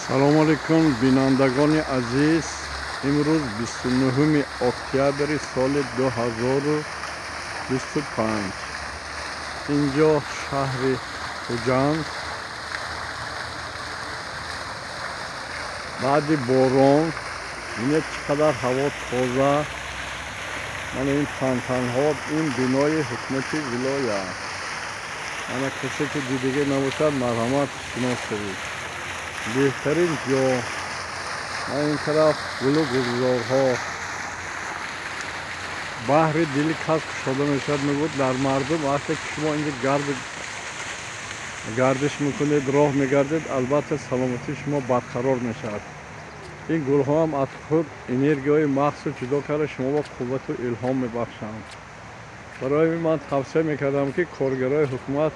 Салом алейкум, бинандагони азиз. Имрӯз 29 октябри соли 2025. Инҷо шаҳри Хуҷанд. Баъди борон бинед чӣ қадар ҳаво тоза. Мана ин фонтанҳо, ин бинои ҳукумати вилоят. Мана касе ки дидагӣ набошад, марҳамат, шинос шавед. Беҳтарин ҷо. Ман ин тараф гулу гулзорҳо. Баҳри дили кас кушода мешавад, мегӯяд дар мардум. Вақте ки шумо инҷа гардиш мекунед, роҳ мегардед, албатта саломатии шумо барқарор мешавад. Ин гулҳо ҳам аз худ энергияҳои махсус ҷудо карда шумо бо қуввату илҳом мебахшанд. Барои ман тавсия мекардам, ки коргарои ҳукумат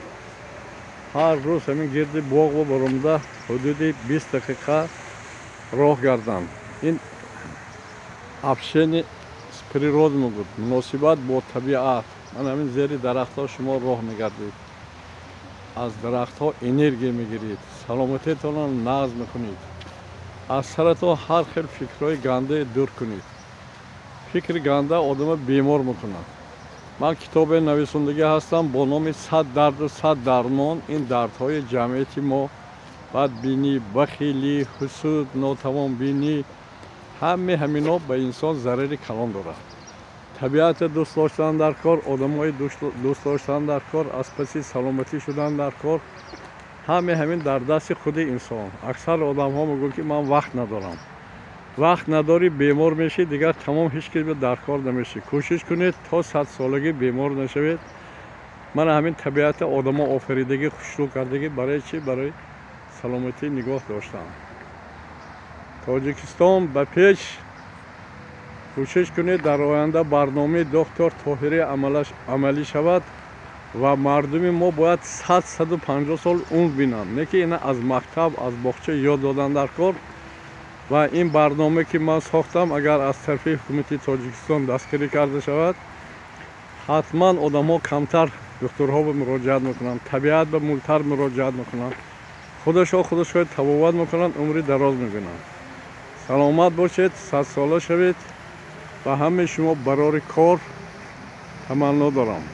ҳар рӯз ҳамин гирди боғ баромада ҳудуди 20 дақиқа роҳ гарданд. Ин общение с природой мегӯяд, муносибат бо табиат. Ман ҳамин зери дарахтҳо шумо роҳ мегардед, аз дарахтҳо энергия мегиред, саломатиатонро нағз мекунед, аз саратон ҳар хел фикрҳои гандае дур кунед. Фикри ганда одама бемор мекунад. Ман китобе нависондагӣ ҳастам бо номи «Сад дарду сад дармон». Ин дардҳои ҷамъияти мо: бадбинӣ, бахилӣ, ҳусуд, нотавонбинӣ, ҳаме ҳамино ба инсон зарари калон дорад. Табиатро дӯст доштан дар кор, одамҳои дӯст доштан дар кор, аз паси саломатӣ шудан дар кор, ҳаме ҳамин дар дасти худи инсон. Аксар одамҳо мегӯянд, ки ман вақт надорам. Вақт надорӣ, бемор мешӣ, дигар тамом, ҳеҷ кас дар кор намешӣ. Кӯшиш кунед, то 100-солагӣ бемор нашавед. Мана ҳамин табиати одамо офаридагӣ, хушрӯ кардагӣ барои чӣ? Барои саломатӣ нигоҳ доштан. Тоҷикистон ба пеш! Кӯшиш кунед, дар оянда барномаи доктор Тоҳирӣ амалӣ шавад ва мардуми мо бояд 100-150 сол умр бинанд. Не ки ина аз мактаб, аз боғча ёд додан дар кор. Ва ин барнома, ки ман сохтам, агар аз тарафи ҳукумати Тоҷикистон дастгирӣ карда шавад, ҳатман одамҳо камтар духтурҳо ба муроҷиат мекунанд, табиат ба мултар муроҷиат мекунанд, худашо худашо табобат мекунанд, умри дароз мебинанд. Саломат бошед, 100-сола шавед. Ба ҳамаи шумо барори кор таманно дорам.